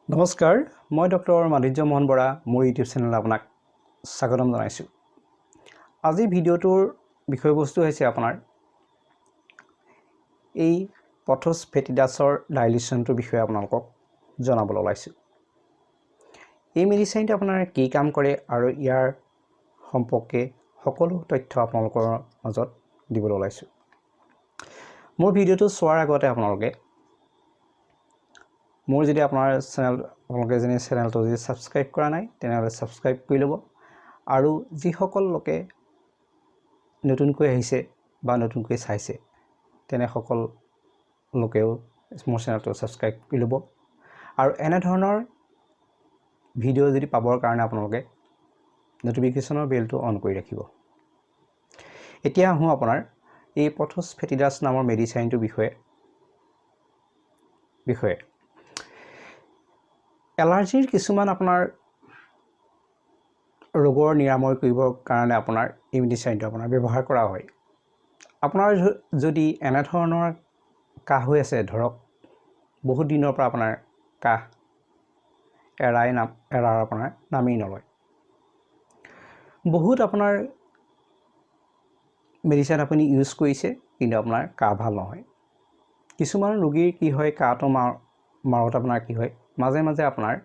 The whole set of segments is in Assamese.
নমস্কাৰ, মই ডক্টৰ মাধুৰ্য মোহন বৰা। মোৰ ইউটিউব চেনেলত আপোনাক স্বাগতম জনাইছোঁ। আজি ভিডিঅ'টোৰ বিষয়বস্তু হৈছে আপোনাৰ এই পথছ ফেটিডাছৰ ডাইলিউশ্যনটোৰ বিষয়ে আপোনালোকক জনাবলৈ ওলাইছোঁ। এই মেডিচাইনটো আপোনাৰ কি কাম কৰে আৰু ইয়াৰ সম্পৰ্কে সকলো তথ্য আপোনালোকৰ মাজত দিবলৈ ওলাইছোঁ। মোৰ ভিডিঅ'টো চোৱাৰ আগতে আপোনালোকে মোৰ যদি আপোনাৰ চেনেল আপোনালোকে যদি চেনেলটো যদি ছাবস্ক্ৰাইব কৰা নাই, তেনেহ'লে ছাবস্ক্ৰাইব কৰি ল'ব আৰু যিসকল লোকে নতুনকৈ আহিছে বা নতুনকৈ চাইছে, তেনেসকল লোকেও মোৰ চেনেলটো ছাবস্ক্ৰাইব কৰি ল'ব আৰু এনেধৰণৰ ভিডিঅ' যদি পাবৰ কাৰণে আপোনালোকে ন'টিফিকেশ্যনৰ বেলটো অন কৰি ৰাখিব। এতিয়া আহোঁ আপোনাৰ এই পথছ ফেটিডাছ নামৰ মেডিচাইনটোৰ বিষয়ে। এলাৰ্জিৰ কিছুমান আপোনাৰ ৰোগৰ নিৰাময় কৰিবৰ কাৰণে আপোনাৰ এই মেডিচাইনটো আপোনাৰ ব্যৱহাৰ কৰা হয়। আপোনাৰ যদি এনেধৰণৰ কাহ হৈ আছে, ধৰক বহুত দিনৰ পৰা আপোনাৰ কাহ এৰাই নাম এৰাৰ আপোনাৰ নামেই নলয়, বহুত আপোনাৰ মেডিচাইন আপুনি ইউজ কৰিছে, কিন্তু আপোনাৰ কাহ ভাল নহয়। কিছুমান ৰোগীৰ কি হয়, কাহটো মাৰোতে আপোনাৰ কি হয়, মাজে মাজে আপোনাৰ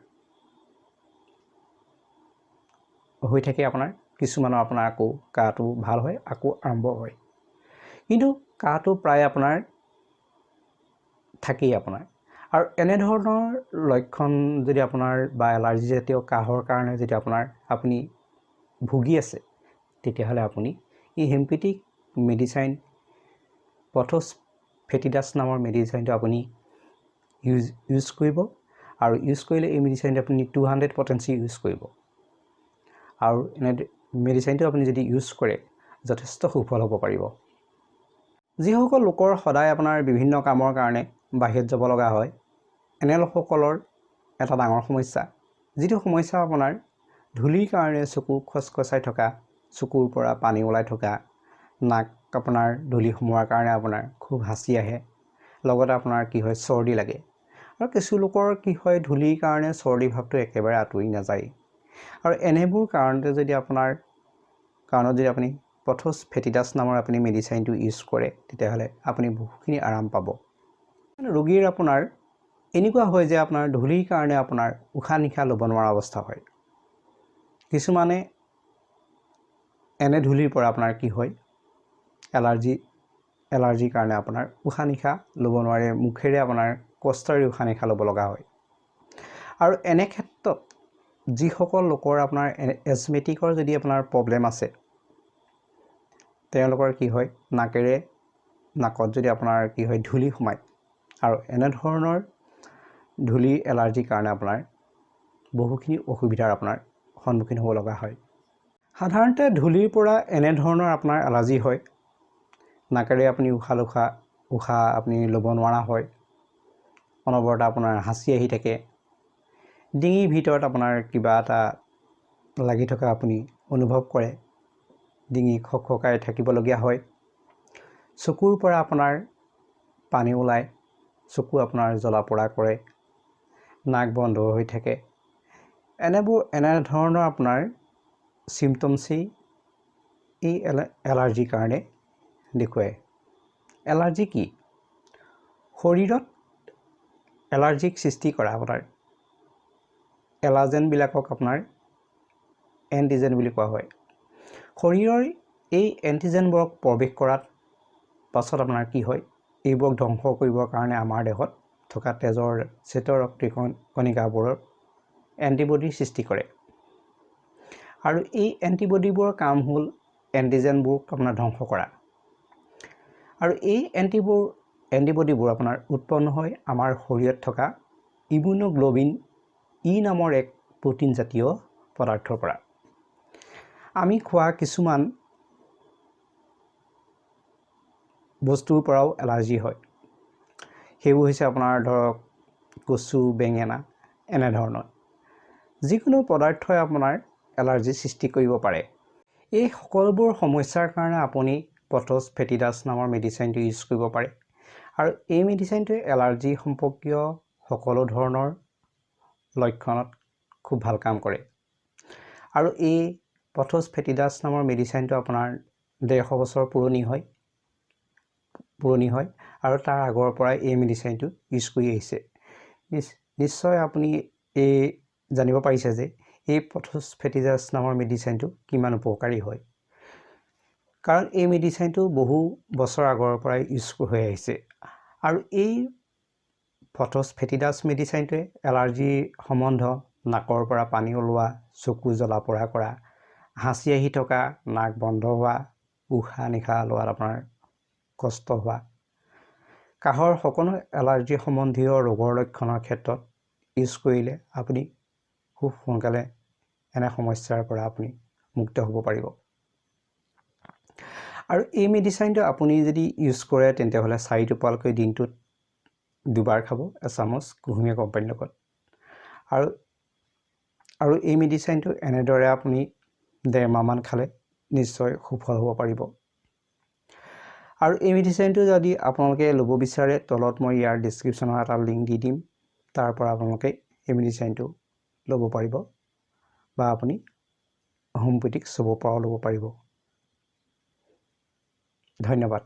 হৈ থাকে আপোনাৰ। কিছুমানৰ আপোনাৰ আকৌ কাহটো ভাল হয়, আকৌ আৰম্ভ হয়, কিন্তু কাহটো প্ৰায় আপোনাৰ থাকেই আপোনাৰ। আৰু এনেধৰণৰ লক্ষণ যদি আপোনাৰ বা এলাৰ্জি জাতীয় কাহৰ কাৰণে যদি আপুনি ভুগি আছে, তেতিয়াহ'লে আপুনি এই হোমিঅ'পেথিক মেডিচাইন পথছ ফেটিডাছ নামৰ মেডিচাইনটো আপুনি ইউজ ইউজ কৰিব। আৰু ইউজ কৰিলে এই মেডিচাইনটো আপুনি 200 পটেঞ্চি ইউজ কৰিব আৰু এনে মেডিচাইনটো আপুনি যদি ইউজ কৰে, যথেষ্ট সুফল হ'ব পাৰিব। যিসকল লোকৰ সদায় আপোনাৰ বিভিন্ন কামৰ কাৰণে বাহিৰত যাব লগা হয়, এনে লোকসকলৰ এটা ডাঙৰ সমস্যা, যিটো সমস্যা আপোনাৰ ধূলিৰ কাৰণে চকু খচখচাই থকা, চকুৰ পৰা পানী ওলাই থকা, নাক আপোনাৰ ধূলি সোমোৱাৰ কাৰণে আপোনাৰ খুব হাঁচি আহে, লগতে আপোনাৰ কি হয়, চৰ্দি লাগে। আৰু কিছু লোকৰ কি হয়, ধূলিৰ কাৰণে চৰ্দি ভাৱটো একেবাৰে আঁতৰি নাযায়। আৰু এনেবোৰ কাৰণতে যদি আপোনাৰ কাৰণত যদি আপুনি পথছ ফেটিডাছ নামৰ আপুনি মেডিচাইনটো ইউজ কৰে, তেতিয়াহ'লে আপুনি বহুখিনি আৰাম পাব। ৰোগীৰ আপোনাৰ এনেকুৱা হয় যে আপোনাৰ ধূলিৰ কাৰণে আপোনাৰ উশাহ নিশাহ ল'ব নোৱাৰা অৱস্থা হয়। কিছুমানে এনে ধূলিৰ পৰা আপোনাৰ কি হয়, এলাৰ্জিৰ কাৰণে আপোনাৰ উশাহ নিশাহ ল'ব নোৱাৰে, মুখেৰে আপোনাৰ কষ্টৰে উশাহ নিশাহ ল'ব লগা হয়। আৰু এনে ক্ষেত্ৰত যিসকল লোকৰ আপোনাৰ এজমেটিকৰ যদি আপোনাৰ প্ৰব্লেম আছে, তেওঁলোকৰ কি হয়, নাকত যদি আপোনাৰ কি হয়, ধূলি সোমায় আৰু এনেধৰণৰ ধূলি এলাৰ্জিৰ কাৰণে আপোনাৰ বহুখিনি অসুবিধাৰ আপোনাৰ সন্মুখীন হ'ব লগা হয়। সাধাৰণতে ধূলিৰ পৰা এনেধৰণৰ আপোনাৰ এলাৰ্জি হয়, নাকেৰে আপুনি উশাহ আপুনি ল'ব নোৱাৰা হয়, অনবৰতে আপোনাৰ হাঁচি আহি থাকে, ডিঙিৰ ভিতৰত আপোনাৰ কিবা এটা লাগি থকা আপুনি অনুভৱ কৰে, ডিঙি খকখকাই থাকিবলগীয়া হয়, চকুৰ পৰা আপোনাৰ পানী ওলায়, চকু আপোনাৰ জ্বলা পোৰা কৰে, নাক বন্ধ হৈ থাকে। এনেধৰণৰ আপোনাৰ চিমটমছেই এই এলাৰ্জিৰ কাৰণে দেখুৱায়। এলাৰ্জি কি? শৰীৰত এলাৰ্জিক সৃষ্টি কৰা আপোনাৰ এলাৰ্জেনবিলাকক আপোনাৰ এণ্টিজেন বুলি কোৱা হয়। শৰীৰৰ এই এণ্টিজেনবোৰক প্ৰৱেশ কৰাত পাছত আপোনাৰ কি হয়, এইবোৰক ধ্বংস কৰিবৰ কাৰণে আমাৰ দেহত থকা তেজৰ শ্বেত ৰক্ত কণিকাবোৰৰ এণ্টিবডিৰ সৃষ্টি কৰে। আৰু এই এণ্টিবডিবোৰৰ কাম হ'ল এণ্টিজেনবোৰক আপোনাৰ ধ্বংস কৰা। আৰু এই এণ্টিবডিবোৰ আপোনাৰ উৎপন্ন হয় আমাৰ শৰীৰত থকা ইমিউন'গ্ল'বিন ই নামৰ এক প্ৰ'টিন জাতীয় পদাৰ্থৰ পৰা। আমি খোৱা কিছুমান বস্তুৰ পৰাও এলাৰ্জি হয়। সেইবোৰ হৈছে আপোনাৰ ধৰক কচু, বেঙেনা, এনেধৰণৰ যিকোনো পদাৰ্থই আপোনাৰ এলাৰ্জি সৃষ্টি কৰিব পাৰে। এই সকলোবোৰ সমস্যাৰ কাৰণে আপুনি পথছ ফেটিডাছ নামৰ মেডিচাইনটো ইউজ কৰিব পাৰে। আৰু এই মেডিচাইনটোৱে এলাৰ্জি সম্পৰ্কীয় সকলো ধৰণৰ লক্ষণত খুব ভাল কাম কৰে। আৰু এই পথছ ফেটিডাছ নামৰ মেডিচাইনটো আপোনাৰ 150 বছৰ পুৰণি হয় আৰু তাৰ আগৰ পৰাই এই মেডিচাইনটো ইউজ কৰি আহিছে। নিশ্চয় আপুনি এই জানিব পাৰিছে যে এই পথছ ফেটিডাছ নামৰ মেডিচাইনটো কিমান উপকাৰী হয়, কাৰণ এই মেডিচাইনটো বহু বছৰ আগৰ পৰাই ইউজ হৈ আহিছে। আৰু এই পথছ ফেটিডাছ মেডিচাইনটোৱে এলাৰ্জি সম্বন্ধ, নাকৰ পৰা পানী ওলোৱা, চকু জ্বলা পোৰা কৰা, হাঁচি আহি থকা, নাক বন্ধ হোৱা, উশাহ নিশাহ লোৱাত আপোনাৰ কষ্ট হোৱা, কাহৰ সকলো এলাৰ্জি সম্বন্ধীয় ৰোগৰ লক্ষণৰ ক্ষেত্ৰত ইউজ কৰিলে আপুনি খুব সোনকালে এনে সমস্যাৰ পৰা আপুনি মুক্ত হ'ব পাৰিব। আৰু এই মেডিচাইনটো আপুনি যদি ইউজ কৰে, তেন্তে হ'লে 4 টোপালকৈ দিনটোত দুবাৰ খাব, এচামুচ কুহুমীয়া গৰম পানীৰ লগত। আৰু আৰু এই মেডিচাইনটো এনেদৰে আপুনি 1.5 মাহমান খালে নিশ্চয় সুফল হ'ব পাৰিব। আৰু এই মেডিচাইনটো যদি আপোনালোকে ল'ব বিচাৰে, তলত মই ইয়াৰ ডিছক্ৰিপশ্যনৰ এটা লিংক দি দিম। তাৰ পৰা আপোনালোকে এই মেডিচাইনটো ল'ব পাৰিব বা আপুনি হোমিঅ'পেথিক শ্বপৰ পৰাও ল'ব পাৰিব। ধন্যবাদ।